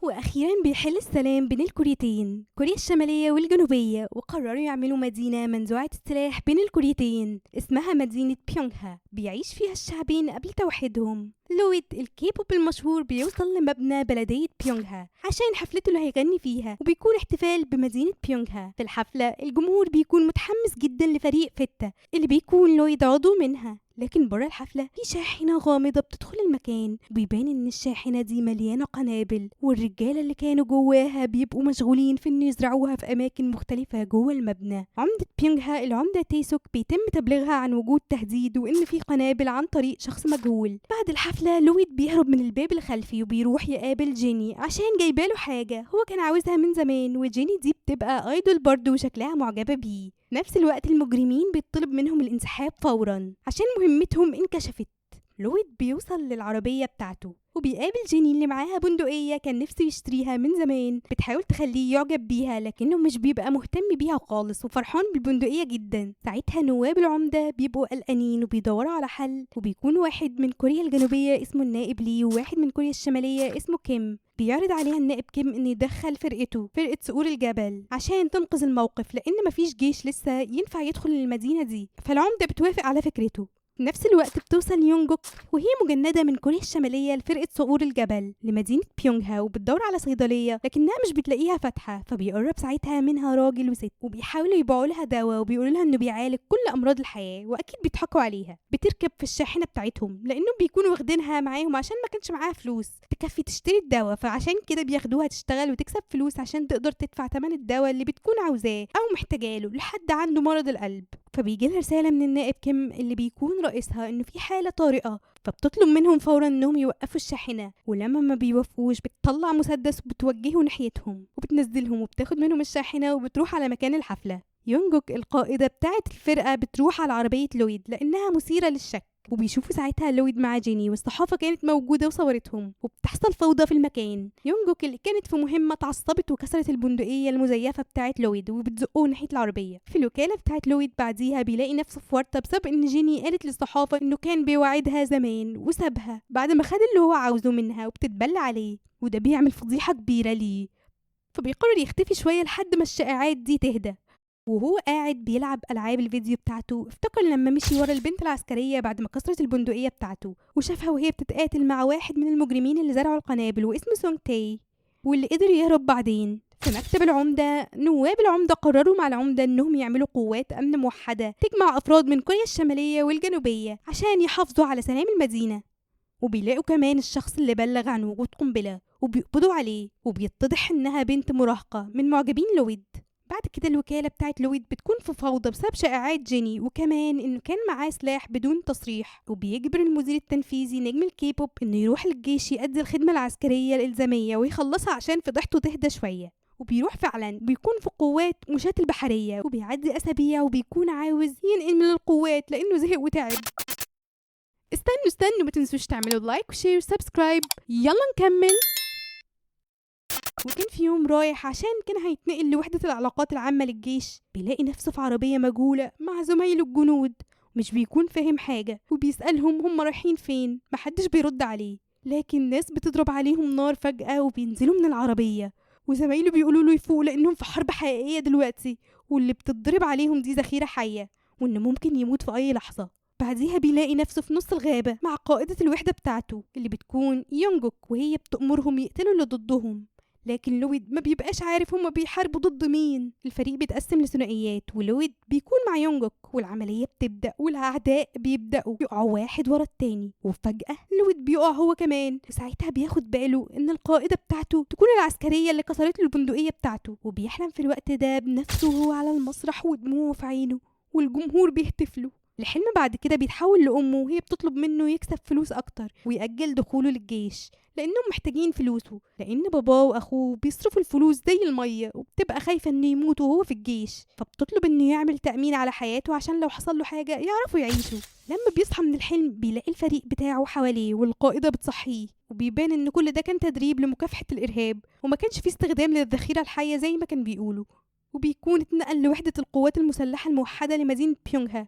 وأخيرا بيحل السلام بين الكوريتين، كوريا الشمالية والجنوبية، وقرروا يعملوا مدينة منزوعة السلاح بين الكوريتين اسمها مدينة بيونغها، بيعيش فيها الشعبين قبل توحيدهم. لويد الكيبوب المشهور بيوصل لمبنى بلدية بيونغها عشان حفلته اللي هيغني فيها، وبيكون احتفال بمدينة بيونغها. في الحفلة الجمهور بيكون متحمس جدا لفريق فيتا اللي بيكون لويد عضو منها، لكن برا الحفلة في شاحنة غامضة بتدخل المكان، وبيبان ان الشاحنة دي مليانة قنابل، والرجالة اللي كانوا جواها بيبقوا مشغولين في ان يزرعوها في اماكن مختلفة جوه المبنى. عمدة بيونغها العمدة تيسوك بيتم تبليغها عن وجود تهديد وان في قنابل عن طريق شخص مجهول. بعد الحفلة لويد بيهرب من الباب الخلفي وبيروح يقابل جيني عشان جايباله حاجة هو كان عاوزها من زمان، وجيني دي بتبقى idol برضه وشكلها معجبة بيه. نفس الوقت المجرمين بيطلب منهم الانسحاب فورا عشان مهمتهم انكشفت. لويد بيوصل للعربية بتاعته وبيقابل جيني اللي معاها بندقية كان نفسه يشتريها من زمان، بتحاول تخليه يعجب بيها لكنه مش بيبقى مهتم بيها خالص وفرحان بالبندقية جدا. ساعتها نواب العمدة بيبقوا قلقانين وبيدوروا على حل، وبيكون واحد من كوريا الجنوبية اسمه النائب لي وواحد من كوريا الشمالية اسمه كيم. بيعرض عليها النائب كيم انه يدخل فرقته، فرقة صقور الجبل، عشان تنقذ الموقف لان مفيش جيش لسه ينفع يدخل المدينة دي، فالعمدة بتوافق على فكرته. في نفس الوقت بتوصل يونجوك وهي مجندة من كوريا الشمالية لفرقة صقور الجبل لمدينة بيونغها، وبتدور على صيدلية لكنها مش بتلاقيها فاتحة، فبيقرب ساعتها منها راجل وست وبيحاولوا يبيعوا لها دواء وبيقولوا لها انه بيعالج كل امراض الحياة، واكيد بيضحكوا عليها. بتركب في الشاحنة بتاعتهم لانهم بيكونوا واخدينها معاهم عشان ما كانش معاها فلوس تكفي تشتري الدواء، فعشان كده بياخدوها تشتغل وتكسب فلوس عشان تقدر تدفع ثمن الدواء اللي بتكون عاوزاه او محتاجاله لحد عنده مرض القلب. فبيجي لها رسالة من النائب كيم اللي بيكون رئيسها انه في حالة طارئة، فبتطلب منهم فورا انهم يوقفوا الشاحنة، ولما ما بيوافقوش بتطلع مسدس وبتوجهه ناحيتهم وبتنزلهم وبتاخد منهم الشاحنة وبتروح على مكان الحفلة. يونجوك القائدة بتاعة الفرقة بتروح على عربية لويد لأنها مثيرة للشك، وبيشوفوا ساعتها لويد مع جيني والصحافة كانت موجودة وصورتهم، وبتحصل فوضى في المكان. يونجوك اللي كانت في مهمة اتعصبت وكسرت البندقية المزيفة بتاعة لويد وبتزقه ناحية العربية. في الوكالة بتاعة لويد بعديها بيلاقي نفسه في ورطة بسبب ان جيني قالت للصحافة انه كان بيوعدها زمان وسابها بعد ما خد اللي هو عاوزه منها وبتتبلى عليه، وده بيعمل فضيحة كبيرة ليه، فبيقرر يختفي شوية لحد ما الشائعات دي تهدى. وهو قاعد بيلعب ألعاب الفيديو بتاعته افتكر لما مشي ورا البنت العسكرية بعد ما كسرت البندقية بتاعته وشافها وهي بتتقاتل مع واحد من المجرمين اللي زرعوا القنابل واسمه سونغ تاي، واللي قدر يهرب بعدين. في مكتب العمدة نواب العمدة قرروا مع العمدة انهم يعملوا قوات أمن موحدة تجمع أفراد من كوريا الشمالية والجنوبية عشان يحافظوا على سلام المدينة. وبيلاقوا كمان الشخص اللي بلغ عن وجود قنبلة وبيقبضوا عليه، وبيتضح انها بنت مراهقة من معجبين لويد. بعد كده الوكالة بتاعت لويد بتكون في فوضى بسبب شائعات جيني، وكمان انه كان معاه سلاح بدون تصريح، وبيجبر المدير التنفيذي نجم الكيبوب انه يروح للجيش يؤدي الخدمة العسكرية الإلزامية ويخلصها عشان فضيحته تهدى شوية. وبيروح فعلا، بيكون في قوات مشاة البحرية، وبيعدي أسابيع وبيكون عاوز ينقل من القوات لأنه زهق وتعب. استنوا استنوا، ما تنسوش تعملوا like و share و subscribe. يلا نكمل. وكان في يوم رايح عشان كان هيتنقل لوحدة العلاقات العامة للجيش، بيلاقي نفسه في عربية مجهولة مع زمايله الجنود، مش بيكون فاهم حاجة وبيسألهم هم رايحين فين، محدش بيرد عليه، لكن ناس بتضرب عليهم نار فجأة وبينزلوا من العربية، وزمايله بيقولوا له يفوق لأنهم في حرب حقيقية دلوقتي، واللي بتضرب عليهم دي ذخيرة حية وإنه ممكن يموت في أي لحظة. بعديها بيلاقي نفسه في نص الغابة مع قائدة الوحدة بتاعته اللي بتكون يونجوك، وهي بتأمرهم يقتلوا اللي ضدهم، لكن لويد ما بيبقاش عارف هما بيحاربوا ضد مين. الفريق بيتقسم لثنائيات، ولويد بيكون مع يونجوك، والعملية بتبدأ والأعداء بيبدأوا يقعوا واحد ورا التاني، وفجأة لويد بيقع هو كمان، وساعتها بياخد باله إن القائدة بتاعته تكون العسكرية اللي كسرت له البندقية بتاعته، وبيحلم في الوقت ده بنفسه وهو على المسرح ودموعه في عينه والجمهور بيهتف له. الحلم بعد كده بيتحول لأمه وهي بتطلب منه يكسب فلوس أكتر ويأجل دخوله للجيش لأنهم محتاجين فلوسه، لأن باباه وأخوه بيصرفوا الفلوس زي المية، وبتبقى خايفة إنه يموت وهو في الجيش، فبتطلب إنه يعمل تأمين على حياته عشان لو حصل له حاجة يعرفوا يعيشوا. لما بيصحى من الحلم بيلاقي الفريق بتاعه حواليه والقائدة بتصحيه، وبيبان إن كل ده كان تدريب لمكافحة الإرهاب وما كانش فيه استخدام للذخيرة الحية زي ما كان بيقولوا، وبيكون اتنقل لوحدة القوات المسلحة الموحدة لمدينة بيونغها.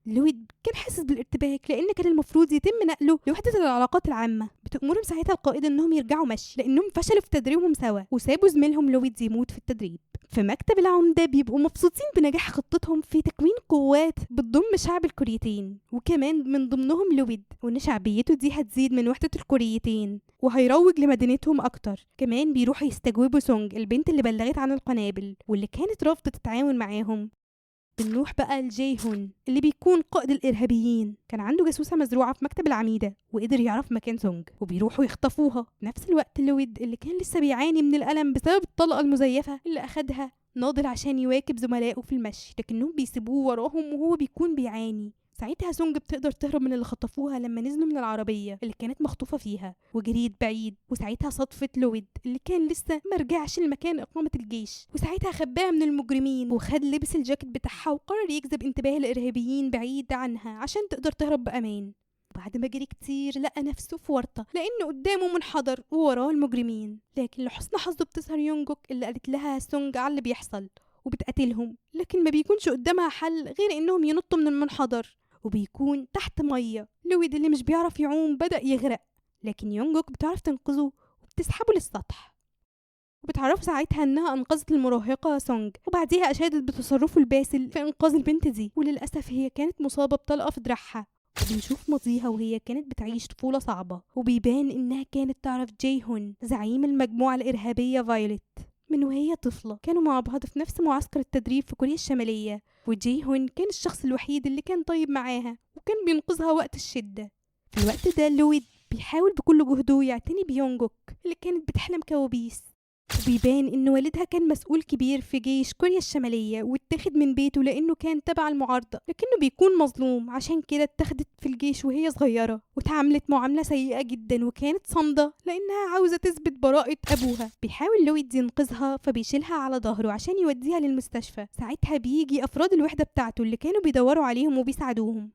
لويد كان حاسس بالارتباك لأن كان المفروض يتم نقله لوحدة العلاقات العامة. بتأمرهم ساعتها القائدة إنهم يرجعوا مشي لأنهم فشلوا في تدريبهم سوا وسابوا زميلهم لويد يموت في التدريب. في مكتب العمدة بيبقوا مبسوطين بنجاح خطتهم في تكوين قوات بتضم شعب الكوريتين، وكمان من ضمنهم لويد، وإن شعبيته دي هتزيد من وحدة الكوريتين وهيروج لمدينتهم أكتر. كمان بيروحوا يستجوبوا سونج البنت اللي بلغت عن القنابل واللي كانت رافضة تتعاون معاهم. بنروح بقى لجيهون اللي بيكون قائد الإرهابيين، كان عنده جاسوسة مزروعة في مكتب العميدة وقدر يعرف مكان سونج وبيروحوا يخطفوها. نفس الوقت لويد اللي كان لسه بيعاني من الألم بسبب الطلقة المزيفة اللي أخدها ناضل عشان يواكب زملائه في المشي، لكنهم بيسيبوه وراهم وهو بيكون بيعاني. ساعتها سونج بتقدر تهرب من اللي خطفوها لما نزلوا من العربية اللي كانت مخطوفة فيها وجريت بعيد، وساعتها صدفت لويد اللي كان لسه مرجعش لمكان إقامة الجيش، وساعتها خباها من المجرمين وخد لبس الجاكيت بتاعها وقرر يجذب انتباه الإرهابيين بعيد عنها عشان تقدر تهرب بأمان. بعد ما جري كتير لقى نفسه في ورطة لأنه قدامه منحدر ووراه المجرمين، لكن لحسن حظه بتظهر يونجوك اللي قالت لها سونج على اللي بيحصل وبتقتلهم، لكن ما بيكونش قدامها حل غير إنهم ينطوا من المنحدر وبيكون تحت مية. لويد اللي مش بيعرف يعوم بدأ يغرق، لكن يونجوك بتعرف تنقذه وبتسحبه للسطح، وبتعرف ساعتها انها انقذت المراهقة سونج، وبعديها اشادت بتصرفه الباسل في انقاذ البنت دي، وللأسف هي كانت مصابة بطلقة في دراعها. وبنشوف ماضيها وهي كانت بتعيش طفولة صعبة، وبيبان انها كانت تعرف جيهون زعيم المجموعة الإرهابية فايوليت من وهي طفلة، كانوا مع بعض في نفس معسكر التدريب في كوريا الشمالية، وجيهون كان الشخص الوحيد اللي كان طيب معاها وكان بينقذها وقت الشدة. في الوقت ده لويد بيحاول بكل جهده يعتني بيونجوك اللي كانت بتحلم كوابيس، وبيبان إن والدها كان مسؤول كبير في جيش كوريا الشمالية واتاخد من بيته لأنه كان تبع المعارضة، لكنه بيكون مظلوم عشان كده اتاخدت في الجيش وهي صغيرة وتعاملت معاملة سيئة جدا، وكانت صامدة لأنها عاوزة تثبت براءة أبوها. بيحاول لويد ينقذها فبيشيلها على ظهره عشان يوديها للمستشفى. ساعتها بيجي أفراد الوحدة بتاعته اللي كانوا بيدوروا عليهم وبيساعدوهم.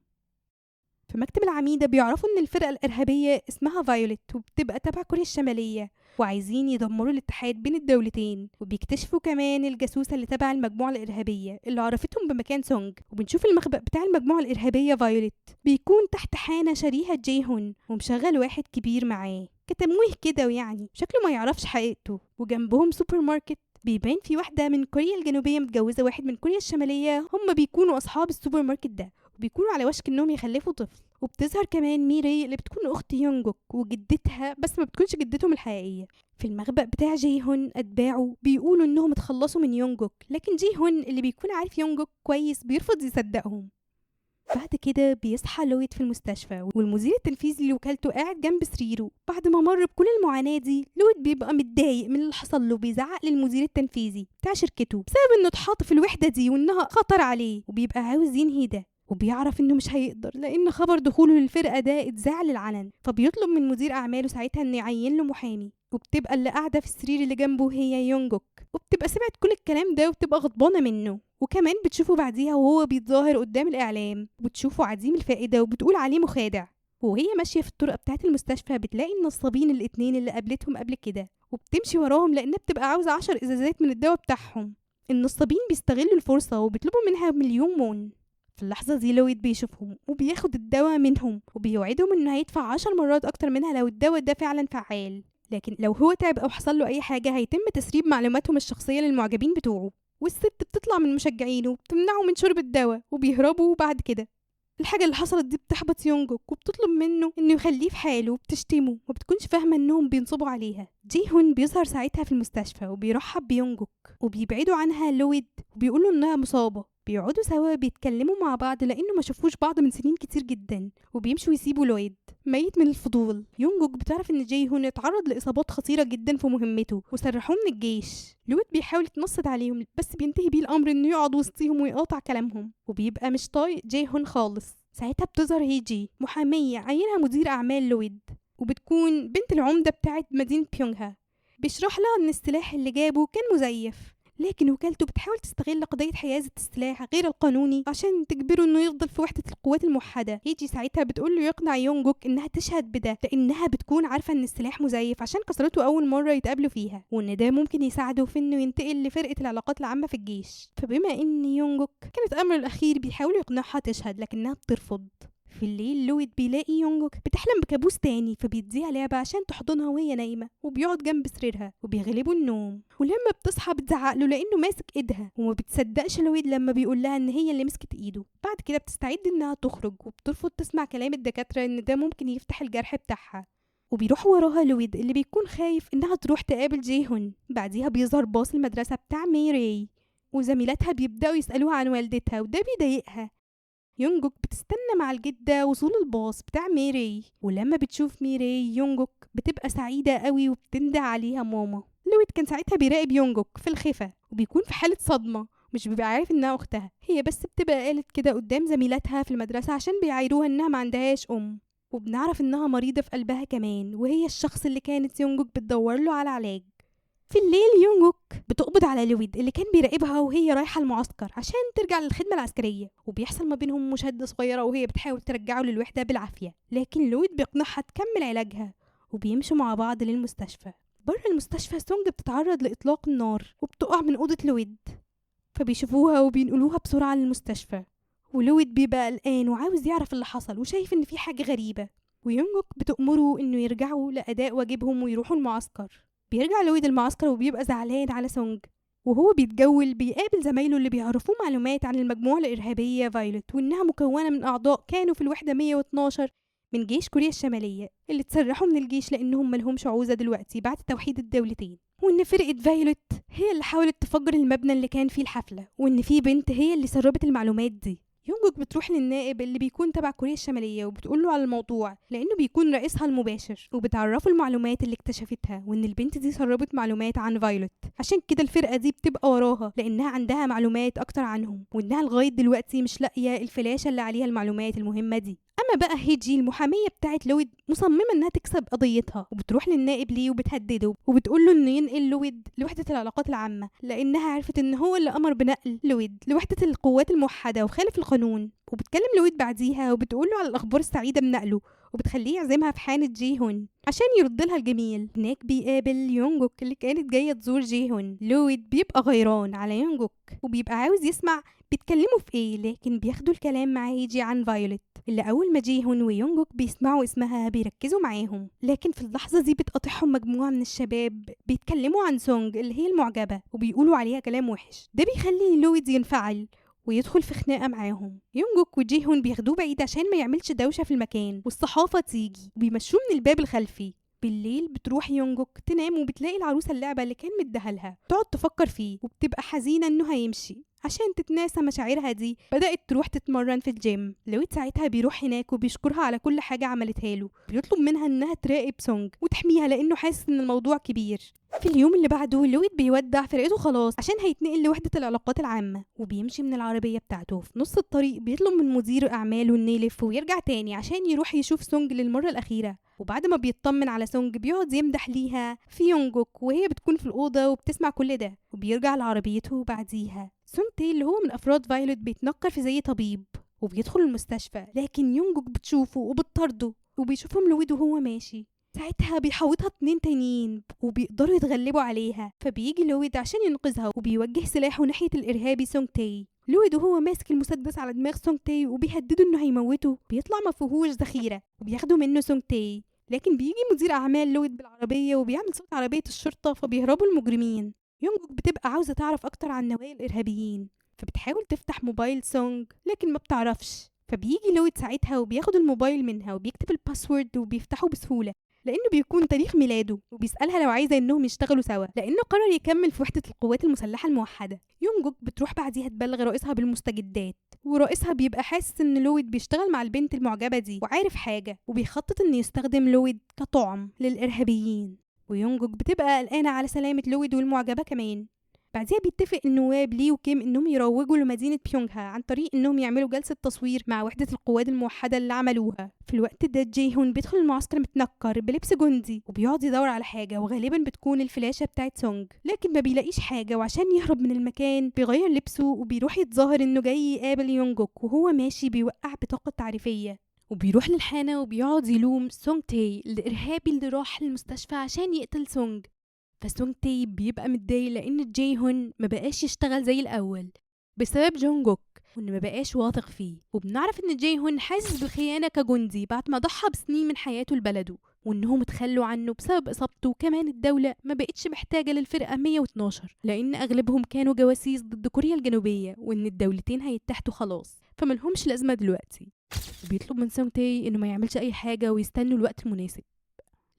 في مكتب العميدة بيعرفوا إن الفرقة الإرهابية اسمها فايوليت وبتبقى تبع كوريا الشمالية وعايزين يدمروا الاتحاد بين الدولتين، وبيكتشفوا كمان الجاسوسة اللي تبع المجموعة الإرهابية اللي عرفتهم بمكان سونج. وبنشوف المخبأ بتاع المجموعة الإرهابية فايوليت بيكون تحت حانة شريهة جيهون ومشغل واحد كبير معاه كتمويه كده، ويعني شكله ما يعرفش حقيقته. وجنبهم سوبر ماركت بيبان في واحدة من كوريا الجنوبية متجوزة واحد من كوريا الشمالية، هم بيكونوا أصحاب السوبر ماركت ده وبيكونوا على وشك انهم يخلفوا طفل. وبتظهر كمان ميري اللي بتكون اخت يونجوك وجدتها، بس ما بتكونش جدتهم الحقيقيه. في المخبأ بتاع جيهون اتباعه بيقولوا انهم اتخلصوا من يونجوك، لكن جيهون اللي بيكون عارف يونجوك كويس بيرفض يصدقهم. بعد كده بيصحى لويد في المستشفى والمدير التنفيذي لوكالته قاعد جنب سريره. بعد ما مر بكل المعاناة دي لويد بيبقى متضايق من اللي حصل له، بيزعق للمدير التنفيذي بتاع شركته بسبب انه اتحط في الوحدة دي وانها خطر عليه، وبيبقى عاوز ينهي ده، وبيعرف انه مش هيقدر لان خبر دخوله للفرقه ده اتذاع للعلن. فبيطلب من مدير اعماله ساعتها انه يعين له محامي، وبتبقى اللي قاعده في السرير اللي جنبه هي يونجوك، وبتبقى سمعت كل الكلام ده وبتبقى غضبانه منه. وكمان بتشوفه بعديها وهو بيتظاهر قدام الاعلام وبتشوفه عديم الفائده وبتقول عليه مخادع. وهي ماشيه في الطرقه بتاعه المستشفى بتلاقي النصابين الاتنين اللي قابلتهم قبل كده، وبتمشي وراهم لانها بتبقى عاوزه 10 ازازات من الدواء بتاعهم. النصابين بيستغلوا الفرصه وبيطلبوا منها 1,000,000 وون. في اللحظة دي لويد بيشوفهم وبياخد الدواء منهم وبيوعدهم انه هيدفع 10 مرات اكتر منها لو الدواء ده فعلا فعال، لكن لو هو تعب او حصل له اي حاجة هيتم تسريب معلوماتهم الشخصية للمعجبين بتوعه. والست بتطلع من مشجعينه وبتمنعه من شرب الدواء وبيهربوا. بعد كده الحاجة اللي حصلت دي بتحبط يونجوك وبتطلب منه انه يخليه في حاله وبتشتمه وبتكونش فاهمة انهم بينصبوا عليها. جيهون بيظهر ساعتها في المستشفى وبيرحب بيونجوك وبيبعدوا عنها لويد وبيقولوا انها مصابة. بيقعدوا سوا بيتكلموا مع بعض لانه ما شافوش بعض من سنين كتير جدا، وبيمشوا يسيبوا لويد ميت من الفضول. يونجوك بتعرف ان جيهون اتعرض لاصابات خطيره جدا في مهمته وسرحوه من الجيش. لويد بيحاول يتنصت عليهم بس بينتهي بيه الامر انه يقعد وسطيهم ويقاطع كلامهم، وبيبقى مش طايق جيهون خالص. ساعتها بتظهر هيجي محاميه عينها مدير اعمال لويد، وبتكون بنت العمده بتاعت مدينه بيونغها. بيشرح لها ان السلاح اللي جابه كان مزيف، لكن وكالته بتحاول تستغل قضية حيازة السلاح غير القانوني عشان تجبره انه يفضل في وحدة القوات الموحدة. هيجي ساعتها بتقول له يقنع يونجوك انها تشهد بده، لانها بتكون عارفة ان السلاح مزيف عشان كسرته اول مرة يتقابلوا فيها، وان ده ممكن يساعده في انه ينتقل لفرقة العلاقات العامة في الجيش. فبما ان يونجوك كانت امره الاخير بيحاول يقنعها تشهد، لكنها بترفض. في الليل لويد بيلاقي يونجوك بتحلم بكابوس تاني، فبيديها لعبة عشان تحضنها وهي نايمة، وبيقعد جنب سريرها وبيغلبوا النوم. ولما بتصحى بتزعق له لأنه ماسك ايدها، وما بتصدقش لويد لما بيقول لها ان هي اللي مسكت ايده. بعد كده بتستعد انها تخرج، وبترفض تسمع كلام الدكاترة ان ده ممكن يفتح الجرح بتاعها. وبيروح وراها لويد اللي بيكون خايف انها تروح تقابل جيهون. بعديها بيظهر باص المدرسة بتاع ميري، وزميلاتها بيبدأوا يسألوها عن والدتها، وده بيضايقها. يونجوك بتستنى مع الجدة وصول الباص بتاع ميري، ولما بتشوف ميري يونجوك بتبقى سعيدة قوي وبتنده عليها ماما. لويد كان ساعتها بيراقب يونجوك في الخفا، وبيكون في حالة صدمة، مش بيبقى عارف انها اختها، هي بس بتبقى قالت كده قدام زميلاتها في المدرسة عشان بيعايروها انها ما عندهاش ام. وبنعرف انها مريضة في قلبها كمان، وهي الشخص اللي كانت يونجوك بتدور له على علاج. في الليل يونجوك بتقبض على لويد اللي كان بيراقبها وهي رايحة المعسكر عشان ترجع للخدمة العسكرية، وبيحصل ما بينهم مشادة صغيرة وهي بتحاول ترجعه للوحدة بالعافية، لكن لويد بيقنعها تكمل علاجها وبيمشوا مع بعض للمستشفى. بره المستشفى سونج بتتعرض لإطلاق النار وبتقع من أوضة لويد، فبيشوفوها وبينقلوها بسرعة للمستشفى. ولويد بيبقى قلقان وعاوز يعرف اللي حصل وشايف إن في حاجة غريبة، ويونجوك بتأمره إنه يرجعوا لأداء واجبهم ويروحوا المعسكر. بيرجع لويد المعسكر وبيبقى زعلان على سونج، وهو بيتجول بيقابل زمايله اللي بيعرفوه معلومات عن المجموعة الإرهابية فايولت، وإنها مكونة من أعضاء كانوا في الوحدة 112 من جيش كوريا الشمالية اللي اتسرحوا من الجيش لأنهم ملهمش عوزة دلوقتي بعد توحيد الدولتين، وإن فرقة فايولت هي اللي حاولت تفجر المبنى اللي كان فيه الحفلة، وإن في بنت هي اللي سربت المعلومات دي. يونجوك بتروح للنائب اللي بيكون تبع كوريا الشمالية وبتقوله على الموضوع لأنه بيكون رئيسها المباشر، وبتعرفه المعلومات اللي اكتشفتها وإن البنت دي سربت معلومات عن فايولت، عشان كده الفرقة دي بتبقى وراها لأنها عندها معلومات أكتر عنهم، وإنها لغاية دلوقتي مش لاقية الفلاشة اللي عليها المعلومات المهمة دي. أما بقى هيجي المحامية بتاعت لويد مصممة إنها تكسب قضيتها، وبتروح للنائب ليه وبتهدده وبتقوله إنه ينقل لويد لوحدة العلاقات العامة لأنها عرفت إن هو اللي أمر بنقل لويد لوحدة القوات الموحدة وخالف القانون. وبتكلم لويد بعديها وبتقوله على الأخبار السعيدة بنقله، وبتخليه يعزمها في حانة جيهون عشان يرد لها الجميل. هناك بيقابل يونجوك اللي كانت جاية تزور جيهون. لويد بيبقى غيران على يونجوك وبيبقى عاوز يسمع بيتكلموا في ايه، لكن بياخدوا الكلام مع هيجي عن فايولت اللي اول ما جيهون ويونجوك بيسمعوا اسمها بيركزوا معاهم. لكن في اللحظة دي بتقاطعهم مجموعة من الشباب بيتكلموا عن سونج اللي هي المعجبة وبيقولوا عليها كلام وحش، ده بيخلي لويد ينفعل ويدخل في خناقة معاهم. يونجوك وجيهون بياخدوه بعيد عشان ما يعملش دوشة في المكان والصحافة تيجي، وبيمشوه من الباب الخلفي. بالليل بتروح يونجوك تنام وبتلاقي العروسة اللعبة اللي كان مديها، تقعد تفكر فيه وبتبقى حزينة انه هيمشي. عشان تتناسى مشاعرها دي بدأت تروح تتمرن في الجيم. لويد ساعتها بيروح هناك وبيشكرها على كل حاجة عملتها له، بيطلب منها انها تراقب سونج وتحميها لانه حاسس ان الموضوع كبير. في اليوم اللي بعده لويد بيودع فرقته خلاص عشان هيتنقل لوحدة العلاقات العامة، وبيمشي من العربية بتاعته. في نص الطريق بيطلب من مدير أعماله انه يلف ويرجع تاني عشان يروح يشوف سونج للمرة الأخيرة. وبعد ما بيطمن على سونج بيقعد يمدح ليها في يونجوك وهي بتكون في الأوضة وبتسمع كل ده، وبيرجع لعربيته. بعديها سونج تي اللي هو من أفراد فايولت بيتنكر في زي طبيب وبيدخل المستشفى، لكن يونجوك بتشوفه وبتطرده وبيشوفهم لويد وهو ماشي. ساعتها بيحوطها 2 تانيين وبيقدروا يتغلبوا عليها، فبيجي لويد عشان ينقذها وبيوجه سلاحه ناحية الإرهابي سونج تي. لويد وهو ماسك المسدس على دماغ سونج تي وبيهدده انه هيموته، بيطلع ما فيهوش ذخيرة وبياخدوا منه سونج تي. لكن بيجي مدير أعمال لويد بالعربية وبيعمل صوت عربية الشرطة فبيهربوا المجرمين. يونجوك بتبقى عاوزة تعرف أكتر عن نوايا الإرهابيين، فبتحاول تفتح موبايل سونج لكن ما بتعرفش. فبيجي لويد ساعتها وبياخد الموبايل منها وبيكتب ال password وبيفتحه بسهولة لأنه بيكون تاريخ ميلاده، وبيسألها لو عايزة إنهم يشتغلوا سوا لأنه قرر يكمل في وحدة القوات المسلحة الموحدة. يونجوك بتروح بعديها تبلغ رئيسها بالمستجدات، ورئيسها بيبقى حاسس إن لويد بيشتغل مع البنت المعجبة دي وعارف حاجة، وبيخطط إنه يستخدم لويد كطعم للإرهابيين. ويونجوك بتبقى قلقانة على سلامة لويد والمعجبة كمان. بعديها بيتفق النواب لي وكيم انهم يروجوا لمدينة بيونغها عن طريق انهم يعملوا جلسة تصوير مع وحدة القوات الموحدة اللي عملوها. في الوقت ده جيهون بيدخل المعسكر متنكر بلبس جندي وبيقعد يدور على حاجة، وغالبا بتكون الفلاشة بتاعت سونج، لكن ما بيلاقيش حاجة. وعشان يهرب من المكان بيغير لبسه وبيروح يتظاهر انه جاي يقابل يونجوك، وهو ماشي بيوقع بطاقة تعريفية وبيروح للحانة وبيقعد يلوم سونج تاي الإرهابي اللي راح المستشفى عشان يقتل سونج. فسونج تاي بيبقى متضايق لأن جيهون ما بقاش يشتغل زي الأول بسبب جونجوك، وإنه ما بقاش واثق فيه. وبنعرف إن جيهون حاسس بالخيانة كجندي بعد ما ضحى بسنين من حياته لبلده، وإنهم اتخلوا عنه بسبب إصابته. وكمان الدولة ما بقتش محتاجة للفرقة 112 لأن أغلبهم كانوا جواسيس ضد كوريا الجنوبية، وإن الدولتين هيتحدوا خلاص فملهمش لازمة دلوقتي. وبيطلب من سونج تاي إنه ما يعملش أي حاجة ويستنوا الوقت المناسب،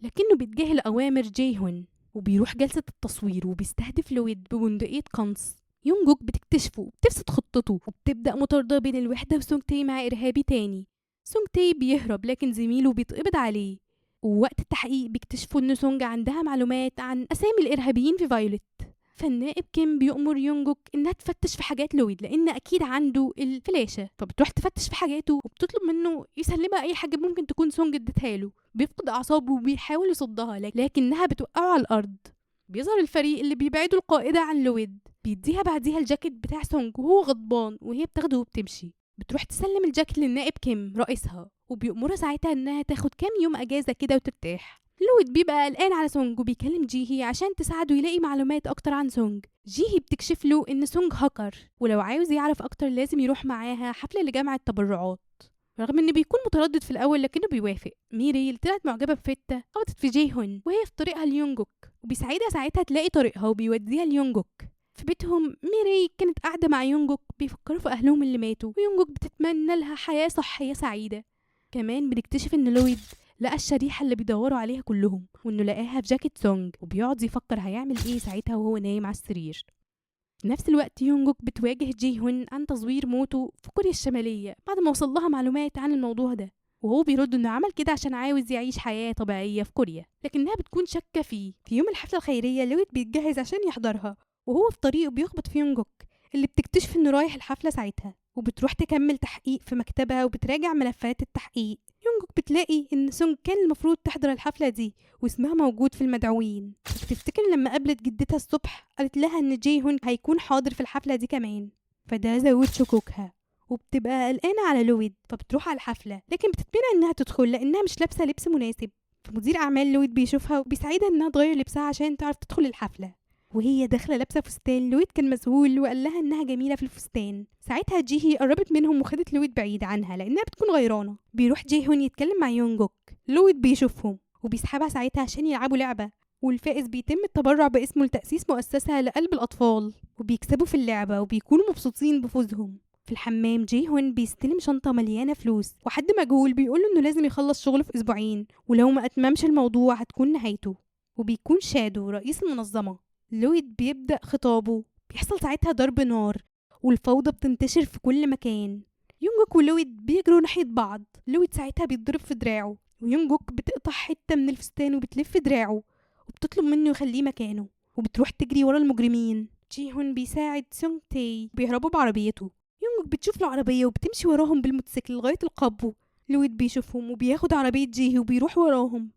لكنه بيتجاهل أوامر جيهون وبيروح جلسة التصوير وبيستهدف لويد ببندقية قنص. يونجوك بتكتشفه وبتفسد خطته، وبتبدأ مطاردة بين الوحدة وسونج تاي مع إرهابي تاني. سونج تاي بيهرب لكن زميله بيتقبض عليه، ووقت التحقيق بيكتشفوا إن سونج عندها معلومات عن أسامي الإرهابيين في فايولت. فالنائب كيم بيأمر يونجوك إنها تفتش في حاجات لويد لأن أكيد عنده الفلاشة، فبتروح تفتش في حاجاته وبتطلب منه يسلمها أي حاجة ممكن تكون سونج ادتها له. بيفقد أعصابه وبيحاول يصدها لكنها بتوقعه على الأرض. بيظهر الفريق اللي بيبعدوا القائدة عن لويد، بيديها بعديها الجاكيت بتاع سونج وهو غضبان، وهي بتاخده وبتمشي. بتروح تسلم الجاكيت للنائب كيم رئيسها، وبيأمرها ساعتها إنها تاخد كام يوم أجازة كده وترتاح. لويد بيبقى قلقان على سونج وبيكلم جيهي عشان تساعده يلاقي معلومات أكتر عن سونج. جيهي بتكشف له إن سونج هاكر، ولو عاوز يعرف أكتر لازم يروح معاها حفلة لجامعة تبرعات. رغم إنه بيكون متردد في الأول لكنه بيوافق. ميري اللي طلعت معجبة بفيتا خبطت في جيهون وهي في طريقها ليونجوك، وبيساعدها ساعتها تلاقي طريقها وبيوديها ليونجوك. في بيتهم ميري كانت قاعدة مع يونجوك بيفكروا في أهلهم اللي ماتوا، ويونجوك بتتمنى لها حياة صحية سعيدة. كمان بنكتشف إن لويد لقى الشريحة اللي بيدوروا عليها كلهم، وإنه لقاها في جاكيت سونج، وبيقعد يفكر هيعمل إيه ساعتها وهو نايم على السرير. في نفس الوقت يونجوك بتواجه جيهون عن تزوير موته في كوريا الشمالية بعد ما وصل لها معلومات عن الموضوع ده، وهو بيرد إنه عمل كده عشان عاوز يعيش حياة طبيعية في كوريا، لكنها بتكون شاكة فيه. في يوم الحفلة الخيرية لويد بيتجهز عشان يحضرها، وهو في طريقه بيخبط في يونجوك اللي بتكتشف إنه رايح الحفلة ساعتها، وبتروح تكمل تحقيق في مكتبها وبتراجع ملفات التحقيق. يونجوك بتلاقي إن سونج كان المفروض تحضر الحفلة دي واسمها موجود في المدعوين. بتفتكر لما قابلت جدتها الصبح قالت لها إن جيهون هيكون حاضر في الحفلة دي كمان، فده زود شكوكها وبتبقى قلقانة على لويد. فبتروح على الحفلة لكن بتتمنع إنها تدخل لأنها مش لابسة لبس مناسب. فمدير أعمال لويد بيشوفها وبيساعدها إنها تغير لبسها عشان تعرف تدخل الحفلة. وهي داخله لابسه فستان، لويد كان مذهول وقال لها انها جميلة في الفستان. ساعتها جيهي قربت منهم وخدت لويد بعيد عنها لانها بتكون غيرانه. بيروح جيهون يتكلم مع يونجوك، لويد بيشوفهم وبيسحبها ساعتها عشان يلعبوا لعبه، والفائز بيتم التبرع باسمه لتأسيس مؤسسة لقلب الأطفال، وبيكسبوا في اللعبة وبيكونوا مبسوطين بفوزهم. في الحمام جيهون بيستلم شنطة مليانة فلوس، وحد مجهول بيقوله إنه لازم يخلص شغله في أسبوعين، ولو ما أتممش الموضوع هتكون نهايته، وبيكون شادو رئيس المنظمة. لويد بيبدأ خطابه، بيحصل ساعتها ضرب نار والفوضى بتنتشر في كل مكان. يونجوك ولويد بيجروا ناحية بعض، لويد ساعتها بيتضرب في دراعه، ويونجوك بتقطع حتة من الفستان وبتلف دراعه وبتطلب منه يخليه مكانه، وبتروح تجري ورا المجرمين. جيهون بيساعد سونج تاي، بيهربوا بعربيته. يونجوك بتشوف العربية وبتمشي وراهم بالموتوسيكل لغاية القبو. لويد بيشوفهم وبياخد عربية جيهي وبيروح وراهم.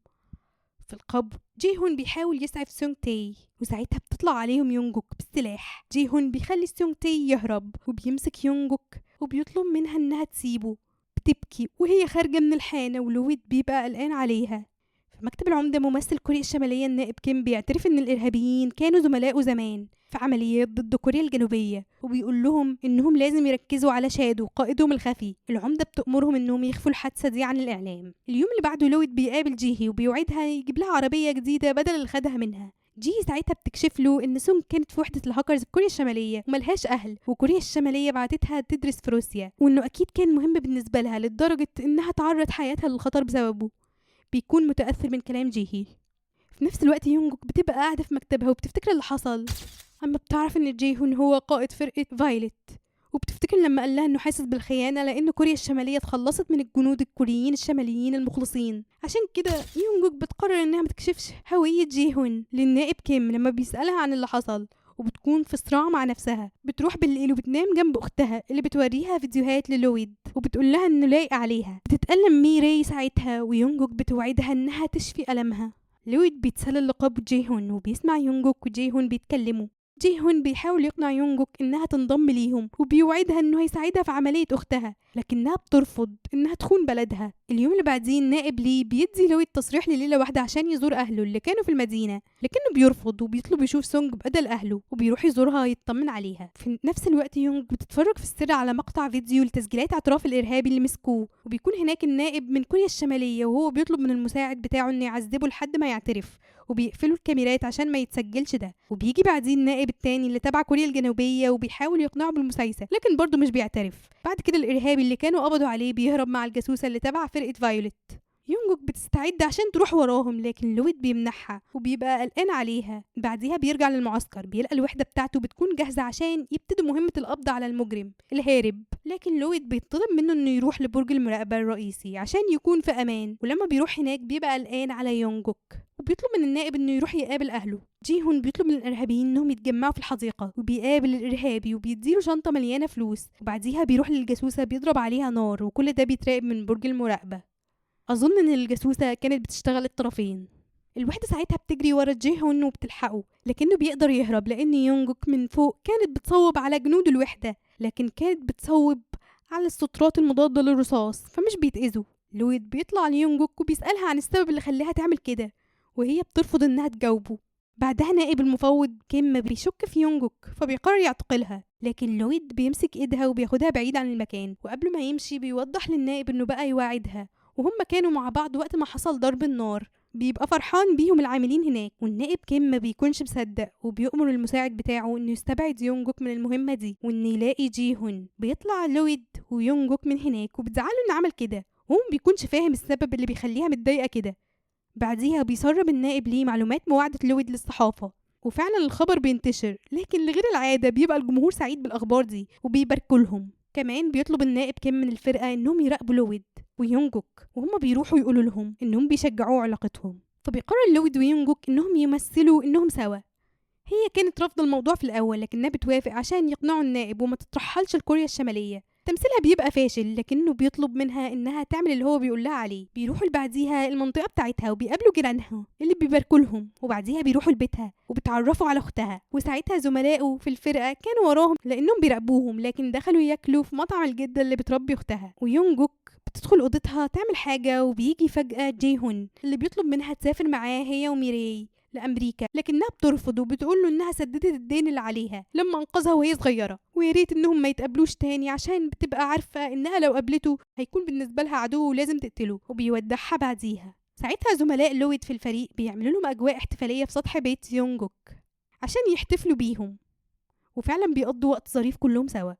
في القبو جيهون بيحاول يسعف سونج تاي، وساعتها بتطلع عليهم يونجوك بالسلاح. جيهون بيخلي سونج تاي يهرب وبيمسك يونجوك وبيطلب منها انها تسيبه. بتبكي وهي خارجة من الحانة، ولويد بيبقى قلقان عليها. في مكتب العمدة ممثل كوريا الشمالية النائب كيم بيعترف ان الإرهابيين كانوا زملائه زمان في عمليات ضد كوريا الجنوبية، وبيقول لهم انهم لازم يركزوا على شادو قائدهم الخفي. العمدة بتأمرهم انهم يخفوا الحادثة دي عن الإعلام. اليوم اللي بعده لويد بيقابل جيهي وبيوعدها يجيب لها عربية جديدة بدل اللي خدها منها. جيهي ساعتها بتكشف له ان سونج كانت في وحدة الهاكرز في كوريا الشمالية وملهاش أهل، وكوريا الشمالية بعتتها تدرس في روسيا، وانه أكيد كان مهم بالنسبة لها لدرجة انها تعرض حياتها للخطر بسببه. بيكون متأثر من كلام جيهي. في نفس الوقت يونجوك بتبقى قاعدة في مكتبها وبتفتكر اللي حصل، أما بتعرف إن جيهون هو قائد فرقة فايلت، وبتفتكر لما قال لها إنه حاسس بالخيانة لأن كوريا الشمالية اتخلصت من الجنود الكوريين الشماليين المخلصين. عشان كده يونجوك بتقرر إنها متكشفش هوية جيهون للنائب كيم لما بيسألها عن اللي حصل، وبتكون في صراع مع نفسها. بتروح بالليل وبتنام جنب أختها اللي بتوريها فيديوهات للويد وبتقول لها إنه لايق عليها. بتتألم ميراي ساعتها ويونجوك بتوعدها إنها تشفي ألمها. لويد بيتسلل لقبو جيهون وبيسمع يونجوك وجيهون بيتكلموا. جيهون بيحاول يقنع يونجوك إنها تنضم ليهم وبيوعدها إنه هيساعدها في عملية أختها، لكنها بترفض إنها تخون بلدها. اليوم اللي بعديه النائب لي بيدي لويد تصريح لليلة واحدة عشان يزور أهله اللي كانوا في المدينة، لكنه بيرفض وبيطلب يشوف سونج بدل أهله وبيروح يزورها يطمن عليها. في نفس الوقت يونج بتتفرج في السر على مقطع فيديو لتسجيلات اعتراف الإرهابي اللي مسكوه، وبيكون هناك النائب من كوريا الشمالية وهو بيطلب من المساعد بتاعه إنه يعذبه لحد ما يعترف، وبيقفلوا الكاميرات عشان ما يتسجلش ده. وبيجي بعدين النائب التاني اللي تبع كوريا الجنوبية وبيحاول يقنعه بالمسايسة، لكن برضه مش بيعترف. بعد كده الإرهابي اللي كانوا قبضوا عليه بيهرب مع الجاسوسة اللي تبع فرقة فايوليت. يونجوك بتستعد عشان تروح وراهم، لكن لويد بيمنعها وبيبقى قلقان عليها. بعديها بيرجع للمعسكر، بيلقى الوحدة بتاعته بتكون جاهزة عشان يبتدوا مهمة القبض على المجرم الهارب، لكن لويد بيطلب منه انه يروح لبرج المراقبة الرئيسي عشان يكون في امان. ولما بيروح هناك بيبقى قلقان على يونجوك وبيطلب من النائب انه يروح يقابل اهله. جيهون بيطلب من الارهابيين انهم يتجمعوا في الحديقة، وبيقابل الارهابي وبيديله شنطه مليانة فلوس، وبعديها بيروح للجاسوسه بيضرب عليها نار، وكل ده بيتراقب من برج المراقبة. اظن ان الجاسوسه كانت بتشتغل الطرفين. الوحدة ساعتها بتجري ورا جيهون وبتلحقه، لكنه بيقدر يهرب لان يونجوك من فوق كانت بتصوب على جنود الوحدة، لكن كانت بتصوب على السترات المضادة للرصاص فمش بيتأذوا. لويد بيطلع ليونجوك وبيسألها عن السبب اللي خلاها تعمل كده، وهي بترفض انها تجاوبه. بعدها نائب المفوض كيم بيشك في يونجوك فبيقرر يعتقلها، لكن لويد بيمسك ايدها وبياخدها بعيد عن المكان. وقبل ما يمشي بيوضح للنائب انه بقى يواعدها، وهم كانوا مع بعض وقت ما حصل ضرب النار. بيبقى فرحان بيهم العاملين هناك، والنائب كيم ما بيكونش مصدق وبيؤمر المساعد بتاعه انه يستبعد يونجوك من المهمة دي وان يلاقي جيهون. بيطلع لويد ويونجوك من هناك وبتزعله انه عمل كده، وهو ما بيكونش فاهم السبب اللي بيخليها متضايقة كده. بعديها بيسرب النائب ليه معلومات مواعدة لويد للصحافة، وفعلا الخبر بينتشر، لكن لغير العادة بيبقى الجمهور سعيد بالأخبار دي وبيباركوا لهم. كمان بيطلب النائب كيم من الفرقة انهم يراقبوا لويد ويونجوك، وهم بيروحوا يقولوا لهم انهم بيشجعوا علاقتهم. فبيقرر لويد ويونجوك انهم يمثلوا انهم سوا. هي كانت رافضة الموضوع في الأول، لكنها بتوافق عشان يقنعوا النائب وما تترحلش لكوريا الشمالية. تمثيلها بيبقى فاشل، لكنه بيطلب منها انها تعمل اللي هو بيقول لها عليه. بيروحوا لبعديها المنطقة بتاعتها وبيقابلوا جيرانها اللي بيباركوا لهم، وبعديها بيروحوا لبيتها وبيتعرفوا على اختها. وساعتها زملائه في الفرقة كانوا وراهم لانهم بيراقبوهم، لكن دخلوا ياكلوا في مطعم الجدة اللي بتربي اختها. ويونجوك بتدخل اوضتها تعمل حاجة، وبيجي فجاة جيهون اللي بيطلب منها تسافر معاه هي وميراي لأمريكا، لكنها بترفض وبتقول له إنها سددت الدين اللي عليها لما أنقذها وهي صغيرة، ويا ريت إنهم ما يتقابلوش تاني عشان بتبقى عارفة إنها لو قابلته هيكون بالنسبة لها عدو ولازم تقتله. وبيودعها بعديها. ساعتها زملاء لويد في الفريق بيعملوا لهم أجواء احتفالية في سطح بيت يونجوك عشان يحتفلوا بيهم، وفعلا بيقضوا وقت ظريف كلهم سوا.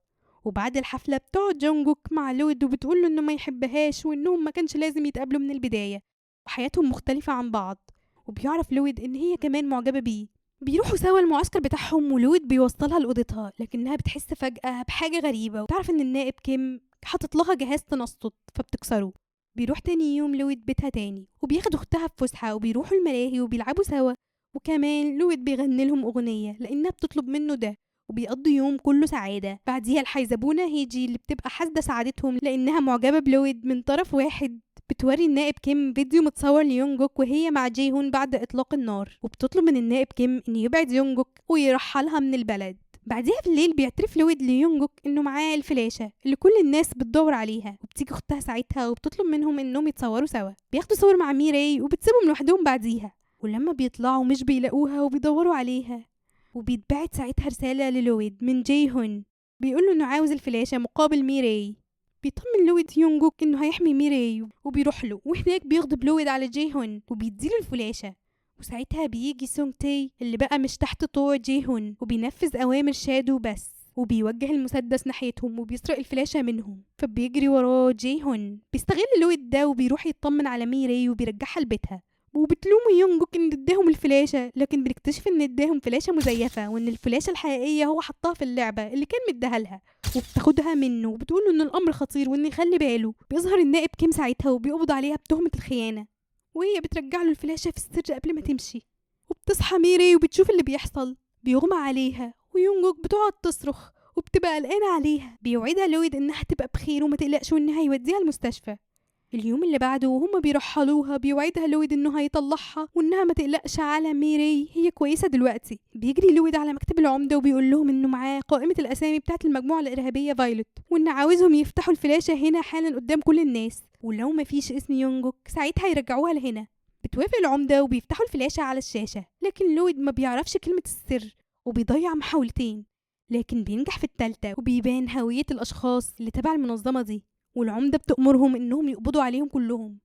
وبعد الحفلة بتقعد يونجوك مع لويد وبتقول له إنه ما يحبهاش وإنهم ما كانش لازم يتقابلوا من البداية وحياتهم مختلفة عن بعض. وبيعرف لويد إن هي كمان معجبة بيه. بيروحوا سوا المعسكر بتاعهم ولويد بيوصلها لأوضتها، لكنها بتحس فجأة بحاجة غريبة وتعرف إن النائب كيم حاطط لها جهاز تنصت فبتكسره. بيروح تاني يوم لويد بيتها تاني وبياخد أختها في فسحة وبيروحوا الملاهي وبيلعبوا سوا، وكمان لويد بيغني لهم أغنية لأنها بتطلب منه ده، وبيقضي يوم كله سعادة. بعديها الحيزبونة هيجي اللي بتبقى حاسدة سعادتهم لأنها معجبة بلويد من طرف واحد بتوري النائب كيم فيديو متصور ليونجوك وهي مع جيهون بعد إطلاق النار، وبتطلب من النائب كيم إن يبعد يونجوك ويرحلها من البلد. بعديها في الليل بيعترف لويد ليونجوك إنه معاه الفلاشة اللي كل الناس بتدور عليها، وبتيجي أختها ساعتها وبتطلب منهم إنهم يتصوروا سوا. بياخدوا صور مع ميراي وبتسيبهم لوحدهم بعديها، ولما بيطلعوا مش بيلاقوها وبيدوروا عليها. وبيتبعت ساعتها رسالة للويد من جيهون بيقوله إنه عاوز الفلاشة مقابل ميراي. بيطمن لويد يونجوك إنه هيحمي ميراي وبيروح له، وهناك بيغضب لويد على جيهون وبيديله الفلاشة. وساعتها بيجي سونغ تاي اللي بقى مش تحت طوع جيهون وبينفذ أوامر شادو بس، وبيوجه المسدس ناحيتهم وبيسرق الفلاشة منهم، فبيجري وراه جيهون. بيستغل لويد ده وبيروح يطمن على ميراي وبيرجعها لبيتها، وبتلوموا يونجوك ان اداهم الفلاشة، لكن بنكتشف ان اداهم فلاشة مزيفة وان الفلاشة الحقيقية هو حطها في اللعبة اللي كان مديها لها، وبتاخدها منه وبتقول ان الامر خطير وان يخلي باله. بيظهر النائب كيم ساعتها وبيقبض عليها بتهمة الخيانة، وهي بترجع له الفلاشة في السر قبل ما تمشي. وبتصحى ميري وبتشوف اللي بيحصل، بيغمى عليها ويونجوك بتقعد تصرخ وبتبقى قلقانة عليها. بيوعدها لويد إنها تبقى بخير وما تقلقش وإنها هيوديها المستشفى. اليوم اللي بعده وهما بيرحلوها بيوعدها لويد انه هيطلعها وانها ما تقلقش على ميري، هي كويسة دلوقتي. بيجري لويد على مكتب العمدة وبيقول لهم انه معاه قائمة الاسامي بتاعه المجموعة الارهابية فايلوت، وان عاوزهم يفتحوا الفلاشه هنا حالا قدام كل الناس، ولو ما فيش اسم يونجوك ساعتها يرجعوها لهنا. بتوافق العمدة وبيفتحوا الفلاشه على الشاشة، لكن لويد ما بيعرفش كلمة السر وبيضيع محاولتين، لكن بينجح في الثالثة وبيبان هوية الاشخاص اللي تبع المنظمة دي، والعمدة بتأمرهم إنهم يقبضوا عليهم كلهم.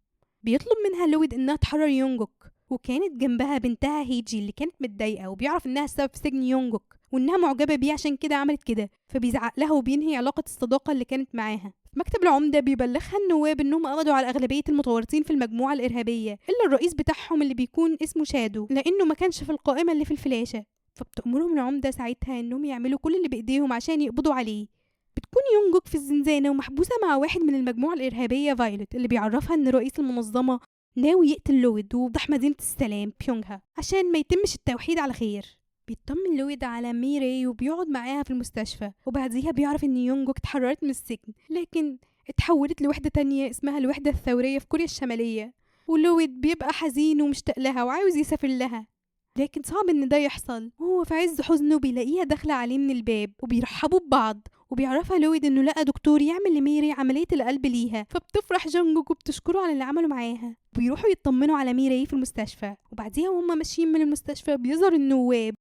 بيطلب منها لويد إنها تحرر يونجوك، وكانت جنبها بنتها هيجي اللي كانت متضايقة وبيعرف إنها السبب في سجن يونجوك وإنها معجبة بيه عشان كده عملت كده، فبيزعق لها وبينهي علاقة الصداقة اللي كانت معاها. في مكتب العمدة بيبلغها النواب إنهم قبضوا على أغلبية المتورطين في المجموعة الإرهابية إلا الرئيس بتاعهم اللي بيكون اسمه شادو، لأنه ما كانش في القائمة اللي في الفلاشة. فبتأمرهم العمدة ساعتها إنهم يعملوا كل اللي بإيديهم عشان يقبضوا عليه. بتكون يونجوك في الزنزانة ومحبوسة مع واحد من المجموعة الإرهابية فايلوت اللي بيعرفها إن رئيس المنظمة ناوي يقتل لويد ووضح مدينة السلام بيونغها عشان ما يتمش التوحيد على خير. بيطمن لويد على ميري وبيقعد معاها في المستشفى، وبعديها بيعرف إن يونجوك اتحررت من السجن لكن اتحولت لوحدة تانية اسمها الوحدة الثورية في كوريا الشمالية. ولويد بيبقى حزين ومشتاق لها وعاوز يسافر لها، لكن صعب إن ده يحصل. وهو في عز حزنه بيلاقيها داخلة عليه من الباب وبيرحبوا ببعض، وبيعرفها لويد انه لقى دكتور يعمل لميري عملية القلب ليها، فبتفرح جونجوك وبتشكره على اللي عمله معاها. بيروحوا يطمنوا على ميري في المستشفى، وبعديها وهم ماشيين من المستشفى بيظهر النواب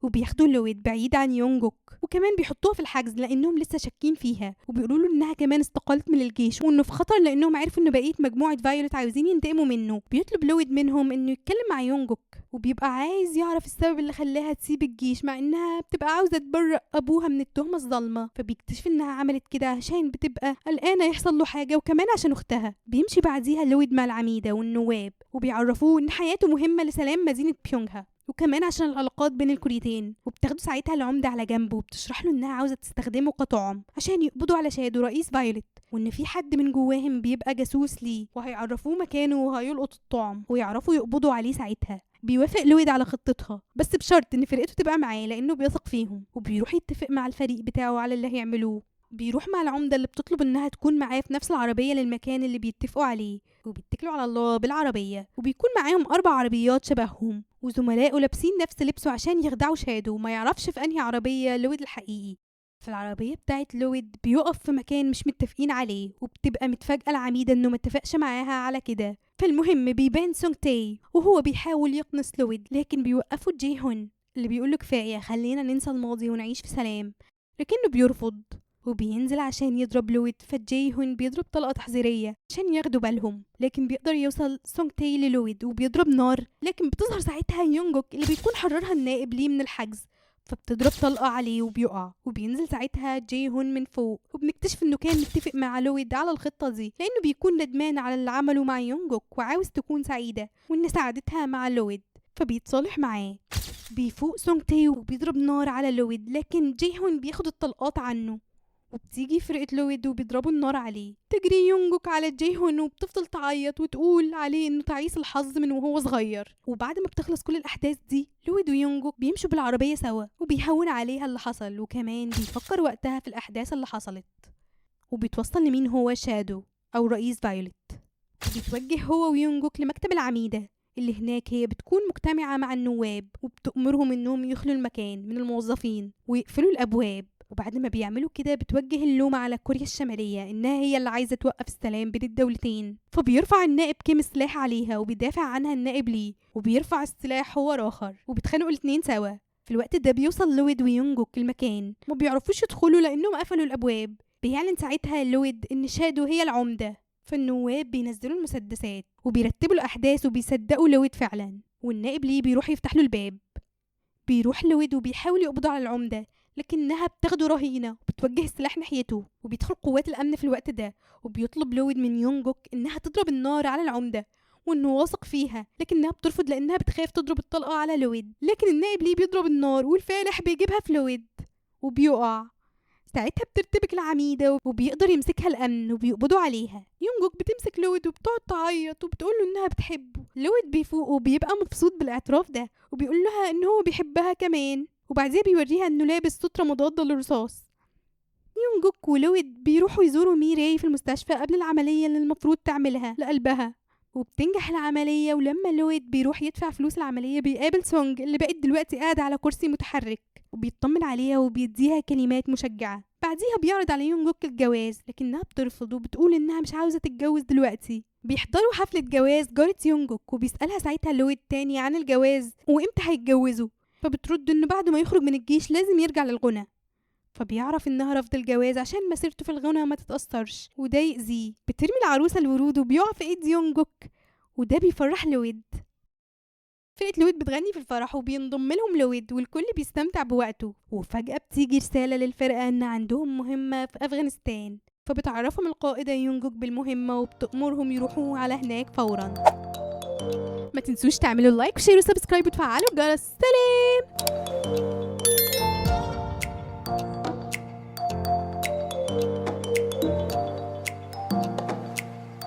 وبياخدوا لويد بعيد عن يونجوك، وكمان بيحطوها في الحجز لانهم لسه شاكين فيها، وبيقولوا له انها كمان استقالت من الجيش وانه في خطر لانهم عرفوا ان بقية مجموعة فايولت عاوزين ينتقموا منه. بيطلب لويد منهم انه يتكلم مع يونجوك، وبيبقى عايز يعرف السبب اللي خلاها تسيب الجيش مع انها بتبقى عاوزه تبرئ ابوها من التهمة الظالمة، فبيكتشف انها عملت كده عشان بتبقى قلقانة يحصل له حاجة وكمان عشان اختها. بيمشي بعديها لويد مع العميده والنواب وبيعرفوه ان حياته مهمة لسلام مدينة بيونغها وكمان عشان العلاقات بين الكوريتين. وبتاخده ساعتها العمدة على جنبه وبتشرح له انها عاوزه تستخدمه كطعم عشان يقبضوا على شادو رئيس فايولت، وان في حد من جواهم بيبقى جاسوس ليه وهيعرفوه مكانه وهيلقط الطعم ويعرفوا يقبضوا عليه ساعتها. بيوافق لويد على خطتها بس بشرط ان فرقته تبقى معاه لانه بيثق فيهم، وبيروح يتفق مع الفريق بتاعه على اللي هيعملوه. بيروح مع العمدة اللي بتطلب انها تكون معاه في نفس العربية للمكان اللي بيتفقوا عليه، وبيتكلوا على الله بالعربية، وبيكون معاهم 4 عربيات شبههم وزملائه لابسين نفس لبسه عشان يخدعوا شادو وما يعرفش في انهي عربية لويد الحقيقي. في العربية بتاعت لويد بيقف في مكان مش متفقين عليه، وبتبقى متفاجئة العميدة انه متفقش معاها على كده. فالمهم بيبان سونغ تاي وهو بيحاول يقنص لويد، لكن بيوقفه جي هون اللي بيقوله كفاية خلينا ننسى الماضي ونعيش في سلام، لكنه بيرفض وبينزل عشان يضرب لويد. فجي هون بيضرب طلقة تحذيرية عشان ياخدوا بالهم، لكن بيقدر يوصل سونغ تاي للويد وبيضرب نار، لكن بتظهر ساعتها يونجوك اللي بيكون حررها النائب ليه من الحجز، فبتضرب طلقة عليه وبيقع. وبينزل ساعتها جي هون من فوق، وبنكتشف انه كان متفق مع لويد على الخطة دي لانه بيكون ندمان على اللي عمله مع يونجوك وعاوز تكون سعيدة وان سعادتها مع لويد، فبيتصالح معاه. بيفوق سونغ تاي وبيضرب نار على لويد، لكن جي هون بياخد الطلقات عنه، وبتيجي فرقة لويد وبيضربوا النار عليه. تجري يونجوك على جي هون وبتفضل تعيط وتقول عليه انه تعيس الحظ من وهو صغير. وبعد ما بتخلص كل الاحداث دي لويد ويونجوك بيمشوا بالعربية سوا وبيهون عليها اللي حصل، وكمان بيفكر وقتها في الاحداث اللي حصلت، وبيتوصل لمين هو شادو او رئيس فايولت. بيتوجه هو ويونجوك لمكتب العميدة اللي هناك هي بتكون مجتمعة مع النواب، وبتأمرهم انهم يخلوا المكان من الموظفين ويقفلوا الابواب. وبعد ما بيعملوا كده بتوجه اللوم على كوريا الشمالية إنها هي اللي عايزة توقف السلام بين الدولتين، فبيرفع النائب كيم السلاح عليها وبيدافع عنها النائب ليه، وبيرفع السلاح هو آخر وبيتخانقوا الاتنين سوا. في الوقت ده بيوصل لويد ويونجوك المكان، ما بيعرفوش يدخلوا لأنهم قفلوا الأبواب. بيعلن ساعتها لويد إن شادو هي العمدة، فالنواب بينزلوا المسدسات وبيرتبوا الأحداث وبيصدقوا لويد فعلا، والنائب ليه بيروح يفتح له الباب. بيروح لويد وبيحاول يقبض على العمدة، لكنها بتاخده رهينة وبتوجه السلاح ناحيته، وبيدخل قوات الأمن في الوقت ده، وبيطلب لويد من يونجوك إنها تضرب النار على العمدة وإنه واثق فيها، لكنها بترفض لأنها بتخاف تضرب الطلقة على لويد. لكن النائب ليه بيضرب النار والفالح بيجيبها في لويد وبيقع. ساعتها بترتبك العميدة وبيقدر يمسكها الأمن وبيقبضوا عليها. يونجوك بتمسك لويد وبتقعد تعيط وبتقول له إنها بتحبه. لويد بيفوق وبيبقى مبسوط بالاعتراف ده وبيقول لها إن هو بيحبها كمان، وبعديها بيوريها إنه لابس سترة مضادة للرصاص. يونجوك ولويد بيروحوا يزوروا ميراي في المستشفى قبل العملية اللي المفروض تعملها لقلبها، وبتنجح العملية. ولما لويد بيروح يدفع فلوس العملية بيقابل سونج اللي بقت دلوقتي قاعدة على كرسي متحرك، وبيطمن عليها وبيديها كلمات مشجعة. بعديها بيعرض على يونجوك الجواز، لكنها بترفض وبتقول إنها مش عاوزة تتجوز دلوقتي. بيحضروا حفلة جواز جارة يونجوك، وبيسألها ساعتها لويد تاني عن الجواز وإمتى هيتجوزوا، فبترد إنه بعد ما يخرج من الجيش لازم يرجع للغنى. فبيعرف إنها رفض الجواز عشان مسيرته في الغنى ما تتأثرش وده يأذيه. بترمي العروسة الورود وبيقع في إيد يونجوك، وده بيفرح لويد. فرقة لويد بتغني في الفرح وبينضم لهم لويد، والكل بيستمتع بوقته. وفجأة بتيجي رسالة للفرقة إن عندهم مهمة في أفغانستان، فبتعرفهم القائدة يونجوك بالمهمة وبتأمرهم يروحوا على هناك فورا. ما تنسوش تعملوا like و share و subscribe وتفعلوا الجرس. سلام.